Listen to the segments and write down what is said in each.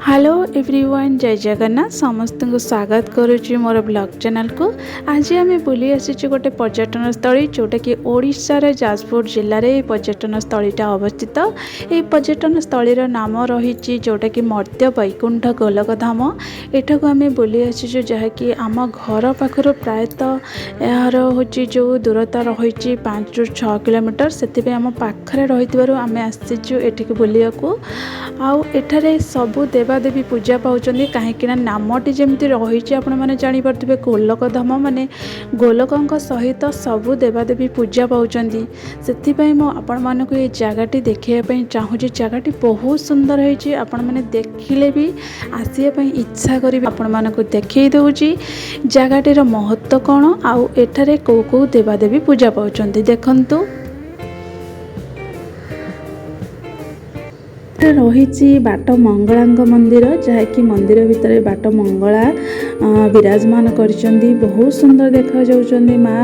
Hello everyone, ଜୟ ଜଗନ୍ନାଥ। ସମସ୍ତଙ୍କୁ ସ୍ୱାଗତ କରୁଛି ମୋର ବ୍ଲଗ୍ ଚ୍ୟାନେଲ୍କୁ। ଆଜି ଆମେ ବୁଲି ଆସିଛୁ ଗୋଟେ ପର୍ଯ୍ୟଟନସ୍ଥଳୀ, ଯେଉଁଟାକି ଓଡ଼ିଶାର ଯାଜପୁର ଜିଲ୍ଲାରେ ଏହି ପର୍ଯ୍ୟଟନସ୍ଥଳୀଟା ଅବସ୍ଥିତ। ଏହି ପର୍ଯ୍ୟଟନସ୍ଥଳୀର ନାମ ରହିଛି ଯେଉଁଟାକି ମର୍ତ୍ତ୍ୟ ବୈକୁଣ୍ଠ ଗୋଲକଧାମ। ଏଠାକୁ ଆମେ ବୁଲି ଆସିଛୁ, ଯାହାକି ଆମ ଘର ପାଖରୁ ପ୍ରାୟତଃ ଏହାର ହେଉଛି ଯେଉଁ ଦୂରତା ରହିଛି 5ରୁ 6 କିଲୋମିଟର। ସେଥିପାଇଁ ଆମ ପାଖରେ ରହିଥିବାରୁ ଆମେ ଆସିଛୁ ଏଠିକି ବୁଲିବାକୁ। ଆଉ ଏଠାରେ ସବୁ ଦେବାଦେବୀ ପୂଜା ପାଉଛନ୍ତି, କାହିଁକିନା ନାମଟି ଯେମିତି ରହିଛି ଆପଣମାନେ ଜାଣିପାରୁଥିବେ, ଗୋଲକ ଧାମ ମାନେ ଗୋଲକଙ୍କ ସହିତ ସବୁ ଦେବାଦେବୀ ପୂଜା ପାଉଛନ୍ତି। ସେଥିପାଇଁ ମୁଁ ଆପଣମାନଙ୍କୁ ଏ ଜାଗାଟି ଦେଖାଇବା ପାଇଁ ଚାହୁଁଛି। ଜାଗାଟି ବହୁତ ସୁନ୍ଦର ହେଇଛି, ଆପଣମାନେ ଦେଖିଲେ ବି ଆସିବା ପାଇଁ ଇଚ୍ଛା କରିବେ। ଆପଣମାନଙ୍କୁ ଦେଖାଇ ଦେଉଛି ଜାଗାଟିର ମହତ୍ତ୍ୱ କ'ଣ ଆଉ ଏଠାରେ କେଉଁ କେଉଁ ଦେବାଦେବୀ ପୂଜା ପାଉଛନ୍ତି, ଦେଖନ୍ତୁ। ରହିଛି ବାଟ ମଙ୍ଗଳାଙ୍କ ମନ୍ଦିର, ଯାହାକି ମନ୍ଦିର ଭିତରେ ବାଟ ମଙ୍ଗଳା ବିରାଜମାନ କରିଛନ୍ତି। ବହୁତ ସୁନ୍ଦର ଦେଖାଯାଉଛନ୍ତି ମା।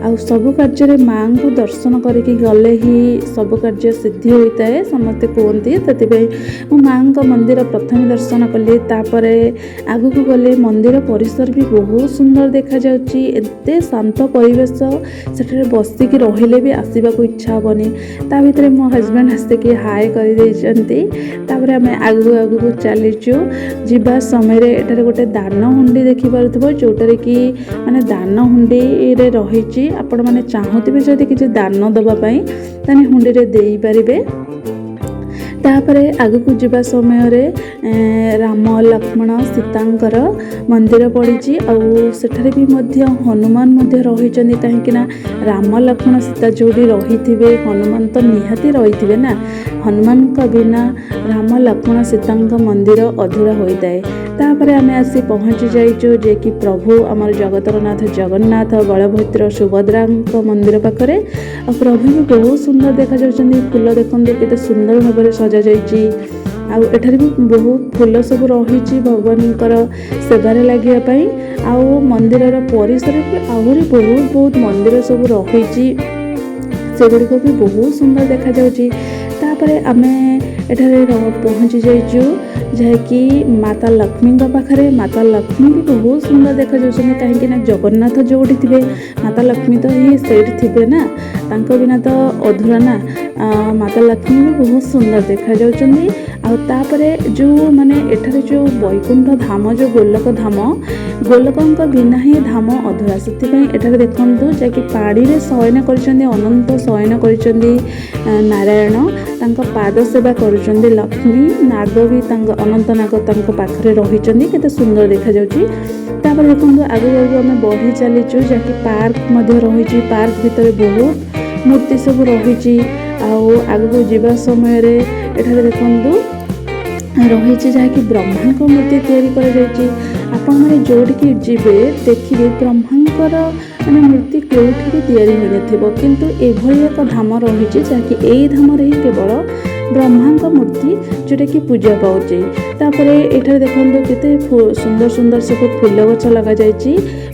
ଆଉ ସବୁ କାର୍ଯ୍ୟରେ ମାଆଙ୍କୁ ଦର୍ଶନ କରିକି ଗଲେ ହିଁ ସବୁ କାର୍ଯ୍ୟ ସିଦ୍ଧି ହୋଇଥାଏ, ସମସ୍ତେ କୁହନ୍ତି। ସେଥିପାଇଁ ମୁଁ ମାଆଙ୍କ ମନ୍ଦିର ପ୍ରଥମେ ଦର୍ଶନ କଲି। ତାପରେ ଆଗକୁ ଗଲେ ମନ୍ଦିର ପରିସର ବି ବହୁତ ସୁନ୍ଦର ଦେଖାଯାଉଛି। ଏତେ ଶାନ୍ତ ପରିବେଶ, ସେଠାରେ ବସିକି ରହିଲେ ବି ଆସିବାକୁ ଇଚ୍ଛା ହେବନି। ତା ଭିତରେ ମୋ ହଜବେଣ୍ଡ ଆସିକି ହାଏ କରିଦେଇଛନ୍ତି। ତାପରେ ଆମେ ଆଗକୁ ଆଗକୁ ଚାଲିଛୁ। ଯିବା ସମୟରେ ଏଠାରେ ଗୋଟେ ଦାନ ହୁଣ୍ଡି ଦେଖିପାରୁଥିବ, ଯେଉଁଟାରେ କି ମାନେ ଦାନ ହୁଣ୍ଡିରେ ରହିଛି। ଆପଣମାନେ ଚାହୁଁଥିବେ ଯଦି କିଛି ଦାନ ଦେବା ପାଇଁ, ତାହେଲେ ହୁଣ୍ଡିରେ ଦେଇପାରିବେ। ତାପରେ ଆଗକୁ ଯିବା ସମୟରେ ରାମ, ଲକ୍ଷ୍ମଣ, ସୀତାଙ୍କର ମନ୍ଦିର ପଡ଼ିଛି। ଆଉ ସେଠାରେ ବି ମଧ୍ୟ ହନୁମାନ ମଧ୍ୟ ରହିଛନ୍ତି, କାହିଁକିନା ରାମ, ଲକ୍ଷ୍ମଣ, ସୀତା ଯେଉଁଠି ରହିଥିବେ, ହନୁମାନ ତ ନିହାତି ରହିଥିବେ ନା। ହନୁମାନଙ୍କ ବିନା ରାମ, ଲକ୍ଷ୍ମଣ, ସୀତାଙ୍କ ମନ୍ଦିର ଅଧୁରା ହୋଇଥାଏ। ତାପରେ ଆମେ ଆସି ପହଞ୍ଚି ଯାଇଛୁ ଯେ କି ପ୍ରଭୁ ଆମର ଜଗତର ନାଥ ଜଗନ୍ନାଥ, ବଳଭଦ୍ର, ସୁଭଦ୍ରାଙ୍କ ମନ୍ଦିର ପାଖରେ। ଆଉ ପ୍ରଭୁ ବି ବହୁତ ସୁନ୍ଦର ଦେଖାଯାଉଛନ୍ତି। ଫୁଲ ଦେଖନ୍ତୁ, କେତେ ସୁନ୍ଦର ଭାବରେ ସଜାଯାଇଛି। ଆଉ ଏଠାରେ ବି ବହୁତ ଫୁଲ ସବୁ ରହିଛି ଭଗବାନଙ୍କର ସେବାରେ ଲାଗିବା ପାଇଁ। ଆଉ ମନ୍ଦିରର ପରିସରରେ ବି ଆହୁରି ବହୁତ ବହୁତ ମନ୍ଦିର ସବୁ ରହିଛି, ସେଗୁଡ଼ିକ ବି ବହୁତ ସୁନ୍ଦର ଦେଖାଯାଉଛି। ତାପରେ ଆମେ ଏଠାରେ ପହଞ୍ଚି ଯାଇଛୁ ଯାହାକି ମାତା ଲକ୍ଷ୍ମୀଙ୍କ ପାଖରେ। ମାତା ଲକ୍ଷ୍ମୀ ବି ବହୁତ ସୁନ୍ଦର ଦେଖାଯାଉଛନ୍ତି, କାହିଁକି ନା ଜଗନ୍ନାଥ ଯେଉଁଠି ଥିବେ, ମାତା ଲକ୍ଷ୍ମୀ ତ ହିଁ ସେଇଠି ଥିବେ ନା। ତାଙ୍କ ବିନା ତ ଅଧୁରା ନା। ମାତା ଲକ୍ଷ୍ମୀ ବି ବହୁତ ସୁନ୍ଦର ଦେଖାଯାଉଛନ୍ତି। ଆଉ ତାପରେ ଯେଉଁ ମାନେ ଏଠାରେ ଯେଉଁ ବୈକୁଣ୍ଠ ଧାମ, ଯେଉଁ ଗୋଲକ ଧାମ, ଗୋଲକଙ୍କ ବିନା ହିଁ ଧାମ ଅଧୁରା। ସେଥିପାଇଁ ଏଠାରେ ଦେଖନ୍ତୁ, ଯାହାକି ପାଣିରେ ଶୟନ କରିଛନ୍ତି, ଅନନ୍ତ ଶୟନ କରିଛନ୍ତି ନାରାୟଣ। ତାଙ୍କ ପାଦ ସେବା କରୁଛନ୍ତି ଲକ୍ଷ୍ମୀ। ନାଗ ବି ତାଙ୍କ, ଅନନ୍ତ ନାଗ ତାଙ୍କ ପାଖରେ ରହିଛନ୍ତି। କେତେ ସୁନ୍ଦର ଦେଖାଯାଉଛି। ତାପରେ ଦେଖନ୍ତୁ, ଆଗକୁ ଆଗକୁ ଆମେ ବଢ଼ି ଚାଲିଛୁ, ଯାହାକି ପାର୍କ ମଧ୍ୟ ରହିଛି। ପାର୍କ ଭିତରେ ବହୁତ ମୂର୍ତ୍ତି ସବୁ ରହିଛି। ଆଉ ଆଗକୁ ଯିବା ସମୟରେ ଏଠାରେ ଦେଖନ୍ତୁ ରହିଛି ଯାହାକି ବ୍ରହ୍ମାଙ୍କ ମୂର୍ତ୍ତି ତିଆରି କରାଯାଇଛି। ଆପଣମାନେ ଯେଉଁଠିକି ଯିବେ, ଦେଖିବେ ବ୍ରହ୍ମାଙ୍କର ମାନେ ମୂର୍ତ୍ତି କେଉଁଠି ବି ତିଆରି ହୋଇନଥିବ, କିନ୍ତୁ ଏଭଳି ଏକ ଧାମ ରହିଛି, ଯାହାକି ଏଇ ଧାମରେ ହିଁ କେବଳ ବ୍ରହ୍ମାଙ୍କ ମୂର୍ତ୍ତି ଯେଉଁଟାକି ପୂଜା ପାଉଛି। ତାପରେ ଏଠାରେ ଦେଖନ୍ତୁ, କେତେ ସୁନ୍ଦର ସୁନ୍ଦର ସବୁ ଫୁଲ ଗଛ ଲଗାଯାଇଛି।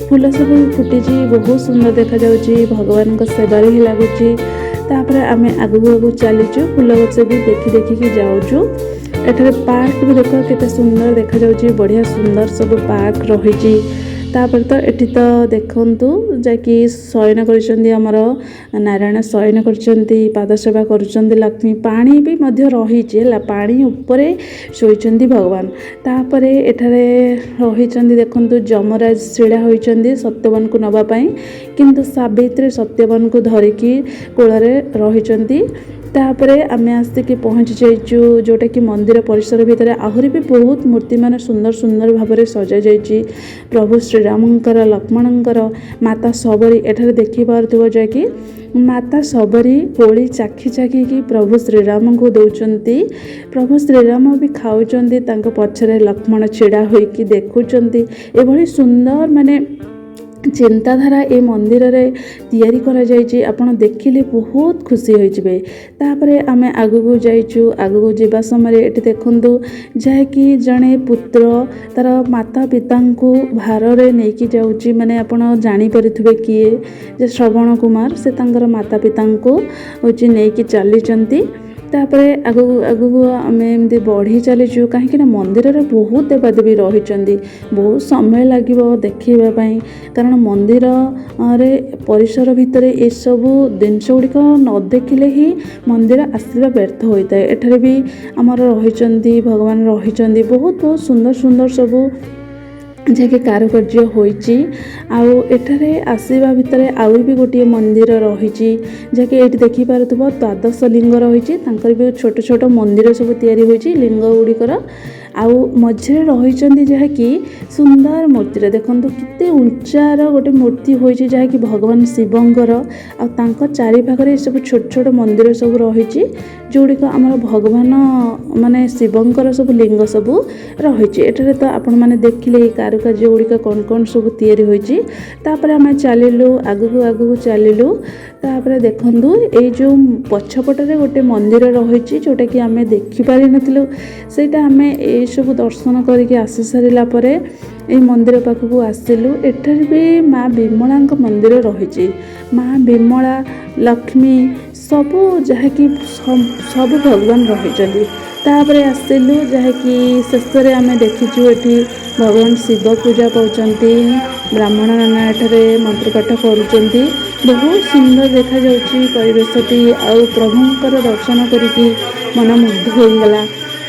ଫୁଲ ସବୁ ଫୁଟିଛି, ବହୁତ ସୁନ୍ଦର ଦେଖାଯାଉଛି, ଭଗବାନଙ୍କ ସେବାରେ ହିଁ ଲାଗୁଛି। ତାପରେ ଆମେ ଆଗକୁ ଆଗକୁ ଚାଲିଛୁ, ଫୁଲ ଗଛ ବି ଦେଖି ଦେଖିକି ଯାଉଛୁ। ଏଠାରେ ପାର୍କ ବି ଦେଖ, କେତେ ସୁନ୍ଦର ଦେଖାଯାଉଛି। ବଢ଼ିଆ ସୁନ୍ଦର ସବୁ ପାର୍କ ରହିଛି। ତାପରେ ତ ଏଠି ତ ଦେଖନ୍ତୁ, ଯାହାକି ଶୟନ କରିଛନ୍ତି ଆମର ନାରାୟଣ, ଶୟନ କରିଛନ୍ତି, ପାଦ ସେବା କରୁଛନ୍ତି ଲକ୍ଷ୍ମୀ। ପାଣି ବି ମଧ୍ୟ ରହିଛି ହେଲା, ପାଣି ଉପରେ ଶୋଇଛନ୍ତି ଭଗବାନ। ତାପରେ ଏଠାରେ ରହିଛନ୍ତି ଦେଖନ୍ତୁ, ଯମରାଜ ଛିଡ଼ା ହୋଇଛନ୍ତି ସତ୍ୟବାନକୁ ନେବା ପାଇଁ, କିନ୍ତୁ ସାବିତ୍ରୀ ସତ୍ୟବାନକୁ ଧରିକି କୋଳରେ ରହିଛନ୍ତି। ତାପରେ ଆମେ ଆସିକି ପହଞ୍ଚି ଯାଇଛୁ ଯେଉଁଟାକି ମନ୍ଦିର ପରିସର ଭିତରେ ଆହୁରି ବି ବହୁତ ମୂର୍ତ୍ତିମାନ ସୁନ୍ଦର ସୁନ୍ଦର ଭାବରେ ସଜାଯାଇଛି, ପ୍ରଭୁ ଶ୍ରୀରାମଙ୍କର, ଲକ୍ଷ୍ମଣଙ୍କର, ମାତା ଶବରୀ। ଏଠାରେ ଦେଖିପାରୁଥିବ, ଯାହାକି ମାତା ଶବରୀ କୋଳି ଚାଖି ଚାଖିକି ପ୍ରଭୁ ଶ୍ରୀରାମଙ୍କୁ ଦେଉଛନ୍ତି। ପ୍ରଭୁ ଶ୍ରୀରାମ ବି ଖାଉଛନ୍ତି, ତାଙ୍କ ପଛରେ ଲକ୍ଷ୍ମଣ ଛିଡ଼ା ହୋଇକି ଦେଖୁଛନ୍ତି। ଏଭଳି ସୁନ୍ଦର ମାନେ ଚିନ୍ତାଧାରା ଏ ମନ୍ଦିରରେ ତିଆରି କରାଯାଇଛି, ଆପଣ ଦେଖିଲେ ବହୁତ ଖୁସି ହୋଇଯିବେ। ତାପରେ ଆମେ ଆଗକୁ ଯାଇଛୁ। ଆଗକୁ ଯିବା ସମୟରେ ଏଠି ଦେଖନ୍ତୁ, ଯାହାକି ଜଣେ ପୁତ୍ର ତାର ମାତା ପିତାଙ୍କୁ ଭାରରେ ନେଇକି ଯାଉଛି। ମାନେ ଆପଣ ଜାଣିପାରୁଥିବେ କିଏ ଯେ ଶ୍ରବଣ କୁମାର, ସେ ତାଙ୍କର ମାତା ପିତାଙ୍କୁ ହେଉଛି ନେଇକି ଚାଲିଛନ୍ତି। ତାପରେ ଆଗକୁ ଆଗକୁ ଆମେ ଏମିତି ବଢ଼ି ଚାଲିଛୁ, କାହିଁକିନା ମନ୍ଦିରରେ ବହୁତ ଦେବାଦେବୀ ରହିଛନ୍ତି। ବହୁତ ସମୟ ଲାଗିବ ଦେଖିବା ପାଇଁ, କାରଣ ମନ୍ଦିରରେ ପରିସର ଭିତରେ ଏସବୁ ଜିନିଷ ଗୁଡ଼ିକ ନ ଦେଖିଲେ ହିଁ ମନ୍ଦିର ଆସିବା ବ୍ୟର୍ଥ ହୋଇଥାଏ। ଏଠାରେ ବି ଆମର ରହିଛନ୍ତି, ଭଗବାନ ରହିଛନ୍ତି, ବହୁତ ବହୁତ ସୁନ୍ଦର ସୁନ୍ଦର ସବୁ ଯାହାକି କାରୁକାର୍ଯ୍ୟ ହୋଇଛି। ଆଉ ଏଠାରେ ଆସିବା ଭିତରେ ଆହୁରି ବି ଗୋଟିଏ ମନ୍ଦିର ରହିଛି, ଯାହାକି ଏଇଠି ଦେଖିପାରୁଥିବ ଦ୍ୱାଦଶ ଲିଙ୍ଗ ରହିଛି। ତାଙ୍କର ବି ଛୋଟ ଛୋଟ ମନ୍ଦିର ସବୁ ତିଆରି ହୋଇଛି ଲିଙ୍ଗ ଗୁଡ଼ିକର। ଆଉ ମଝିରେ ରହିଛନ୍ତି ଯାହାକି ସୁନ୍ଦର ମୂର୍ତ୍ତିରେ, ଦେଖନ୍ତୁ କେତେ ଉଞ୍ଚାର ଗୋଟେ ମୂର୍ତ୍ତି ହୋଇଛି, ଯାହାକି ଭଗବାନ ଶିବଙ୍କର। ଆଉ ତାଙ୍କ ଚାରିପାଖରେ ଏସବୁ ଛୋଟ ଛୋଟ ମନ୍ଦିର ସବୁ ରହିଛି, ଯେଉଁଗୁଡ଼ିକ ଆମର ଭଗବାନ ମାନେ ଶିବଙ୍କର ସବୁ ଲିଙ୍ଗ ସବୁ ରହିଛି। ଏଠାରେ ତ ଆପଣମାନେ ଦେଖିଲେ ଏଇ କାରୁକାର୍ଯ୍ୟ ଗୁଡ଼ିକ କ'ଣ କ'ଣ ସବୁ ତିଆରି ହୋଇଛି। ତାପରେ ଆମେ ଚାଲିଲୁ, ଆଗକୁ ଆଗକୁ ଚାଲିଲୁ। ତାପରେ ଦେଖନ୍ତୁ ଏଇ ଯେଉଁ ପଛପଟରେ ଗୋଟେ ମନ୍ଦିର ରହିଛି, ଯେଉଁଟାକି ଆମେ ଦେଖିପାରିନଥିଲୁ। ସେଇଟା ଆମେ ଏଇସବୁ ଦର୍ଶନ କରିକି ଆସି ସାରିଲା ପରେ ଏଇ ମନ୍ଦିର ପାଖକୁ ଆସିଲୁ। ଏଠାରେ ବି ମା ବିମଳାଙ୍କ ମନ୍ଦିର ରହିଛି। ମା ବିମଳା, ଲକ୍ଷ୍ମୀ ସବୁ, ଯାହାକି ସବୁ ଭଗବାନ ରହିଛନ୍ତି। ତାପରେ ଆସିଲୁ, ଯାହାକି ଶେଷରେ ଆମେ ଦେଖିଛୁ ଏଠି ଭଗବାନ ଶିବ ପୂଜା ପାଉଛନ୍ତି। ବ୍ରାହ୍ମଣ ନନା ଏଠାରେ ମନ୍ତ୍ରପାଠ କରୁଛନ୍ତି। ବହୁତ ସୁନ୍ଦର ଦେଖାଯାଉଛି ପରିବେଶଟି, ଆଉ ପ୍ରଭୁଙ୍କର ଦର୍ଶନ କରିକି ମନ ମୁଗ୍ଧ ହୋଇଗଲା।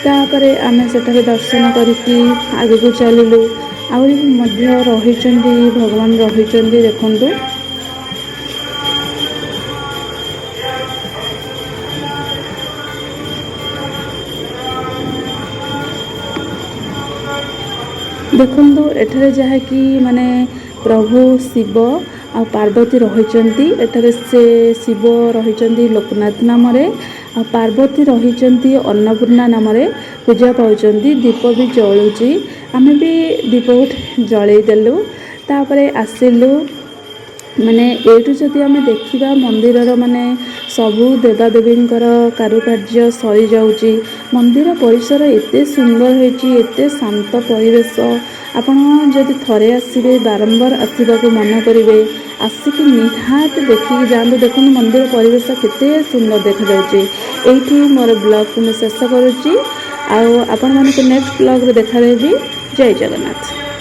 ତାପରେ ଆମେ ସେଠାରେ ଦର୍ଶନ କରିକି ଆଗକୁ ଚାଲିଲୁ। ଆହୁରି ମଧ୍ୟ ରହିଛନ୍ତି, ଭଗବାନ ରହିଛନ୍ତି, ଦେଖନ୍ତୁ। ଦେଖନ୍ତୁ ଏଠାରେ ଯାହାକି ମାନେ ପ୍ରଭୁ ଶିବ ଆଉ ପାର୍ବତୀ ରହିଛନ୍ତି। ଏଠାରେ ସେ ଶିବ ରହିଛନ୍ତି ଲୋକନାଥ ନାମରେ, ଆଉ ପାର୍ବତୀ ରହିଛନ୍ତି ଅନ୍ନପୂର୍ଣ୍ଣା ନାମରେ ପୂଜା ପାଉଛନ୍ତି। ଦୀପ ବି ଜଳୁଛି, ଆମେ ବି ଦୀପ ଗୋଟେ ଜଳେଇ ଦେଲୁ। ତାପରେ ଆସିଲୁ, ମାନେ ଏଇଠୁ ଯଦି ଆମେ ଦେଖିବା ମନ୍ଦିରର ମାନେ ସବୁ ଦେବାଦେବୀଙ୍କର କାରୁକାର୍ଯ୍ୟ ସରିଯାଉଛି। ମନ୍ଦିର ପରିସର ଏତେ ସୁନ୍ଦର ହେଇଛି, ଏତେ ଶାନ୍ତ ପରିବେଶ। ଆପଣ ଯଦି ଥରେ ଆସିବେ, ବାରମ୍ବାର ଆସିବାକୁ ମନ କରିବେ। ଆସିକି ନିହାତି ଦେଖିକି ଯାଆନ୍ତୁ। ଦେଖନ୍ତୁ ମନ୍ଦିର ପରିବେଶ କେତେ ସୁନ୍ଦର ଦେଖାଯାଉଛି। ଏଇଠି ମୋର ବ୍ଲଗ୍କୁ ମୁଁ ଶେଷ କରୁଛି, ଆଉ ଆପଣମାନଙ୍କୁ ନେକ୍ସଟ ବ୍ଲଗ୍ରେ ଦେଖାଦେବି। ଜୟ ଜଗନ୍ନାଥ।